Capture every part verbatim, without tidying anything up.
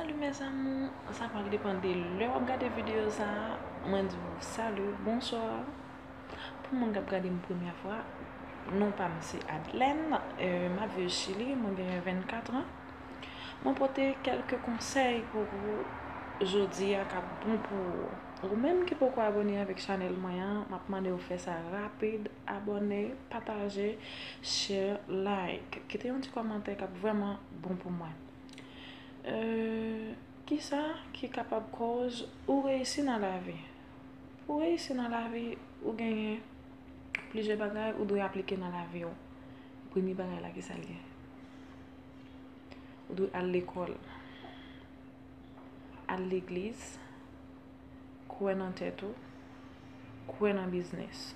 Salut mes amours, sa pral depann de lè w ap gade videyo sa a. Mwen di w salut, bonsoir. Pou moun k ap gade m premyè fwa, non pa m se Adlène, euh, m ap viv Chili, mwen gen vennkat an. Mwen pote kèlke konsèy pou ou jodi a k ap bon pou ou. Ou menm ki poko abòne avèk chanèl mwen an, m ap mande w fè sa rapid, abòne, pataje, share, like. Kite yon ti kòmantè k ap vrèman bon pou mwen. Euh, kisa ki kapab koz ou reyisi nan lavi? Pou w reyisi nan lavi, ou genyen plizyè bagay ou dwe aplike nan lavi w. Premye bagay la, kisa l ye? Ou dwe al lekòl, al legliz, kwè nan tèt ou, kwè nan biznis.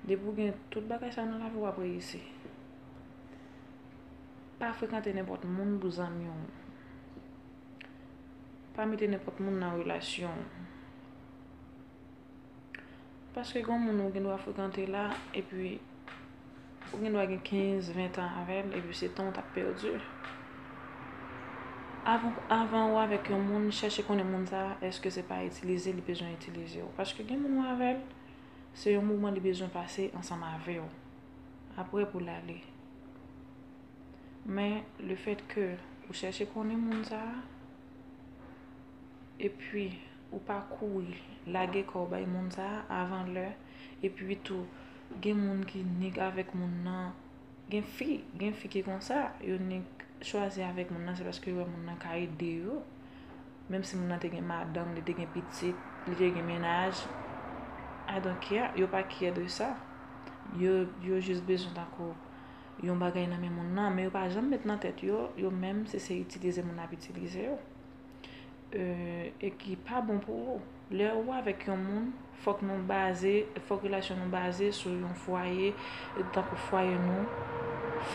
Depi w gen tout bagay sa nan lavi w, w ap reyisi. Pa frekante nenpòt moun pou zanmi w. Pa mete nenpòt moun nan relasyon w. Paske gen moun ou gen dwa frekante la, epi ou gen dwa gen kenz, ven tan avè l, epi se tan w t ap pèdi. Avan, avan ou avèk yon moun, chèche konnen moun sa a, èske se pa itilize li bezwen itilize w? Paske gen moun ou avè l, se yon moman li bezwen pase ansanm avè w. Apre pou l ale. Men, le fèt ke ou chèche konnen moun sa a, epi ou pa kouri lage kò w bay moun sa a avan lè, epi tou, gen moun ki nik avèk moun nan, gen fi, gen fi ki konsa, yo nik chwazi avèk moun nan, se paske yo wè moun nan ka ede yo. Menm si moun nan te gen madanm, li te gen pitit, li te gen mennaj, I don't care, yo pa care de sa. Yo, yo jis bezwen tankou yon bagay nan men moun nan, men yo pa janm met nan tèt yo, yo menm se, se itilize moun nan ap itilize yo. Euh, e ki pa bon pou ou. Lè ou avèk yon moun, fòk nou baze, fòk relasyon nou baze sou yon fwaye, tankou fwaye nou,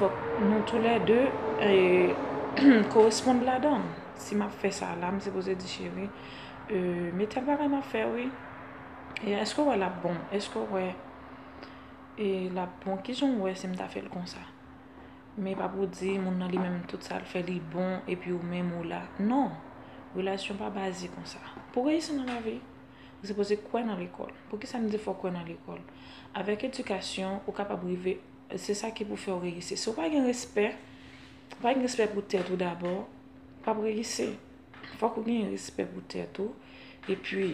fòk nou toulède, eh, koresponn ladan. Si m ap fè sa la, m sipoze di, cheri, euh, men tèl bagay m ap fè, wi. E èske w wè l ap bon? Èske w wè, e, l ap bon? Kijan w wè si m ta fè l konsa? Men pa pou di moun nan li menm tout sa l fè li bon, epi ou menm ou la. Non. Relasyon pa baze konsa. Pou reyisi nan lavi, ou sipoze kwè nan lekòl. Poukisa m di fò w kwè nan lekòl? Avèk edikasyon, ou kapab rive, se sa ki pou fè w reyisi. Si w pa gen respè, ou pa gen respè pou tèt ou dabò, ou p ap reyisi. Fòk ou gen respè pou tèt ou. Epi,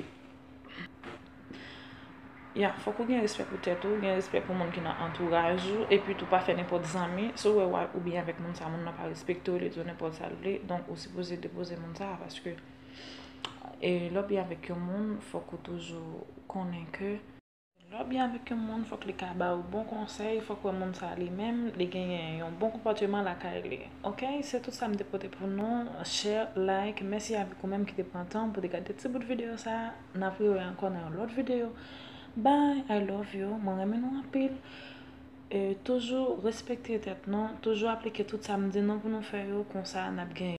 ya, fòk ou gen respè pou tèt ou, gen respè pou moun ki nan antouraj ou, epi tou pa fè nenpòt zanmi. Si w wè w a-, ou byen avèk moun sa, moun nan pa respekte w, li di w nenpòt sa l vle, donk ou sipoze depoze moun sa, paske, e, lè w byen avèk yon moun, fòk ou toujou konnen ke lè w byen avèk yon moun, fòk li ka ba w bon konsèy, fòk wè moun sa li menm, li genyen yon bon konpòteman lakay li. Oke, se tout sa m te pote pou nou. Share, like, mèsi avèk ou menm ki te pran tan pou te gade ti bout videyo sa. N ap rewè ankò nan yon lòt videyo. Bye, I love you, mwen renmen nou anpil. E, toujou respekte tèt nou, toujou aplike tout sa m di nou pou nou fè yo, konsa n ap genyen.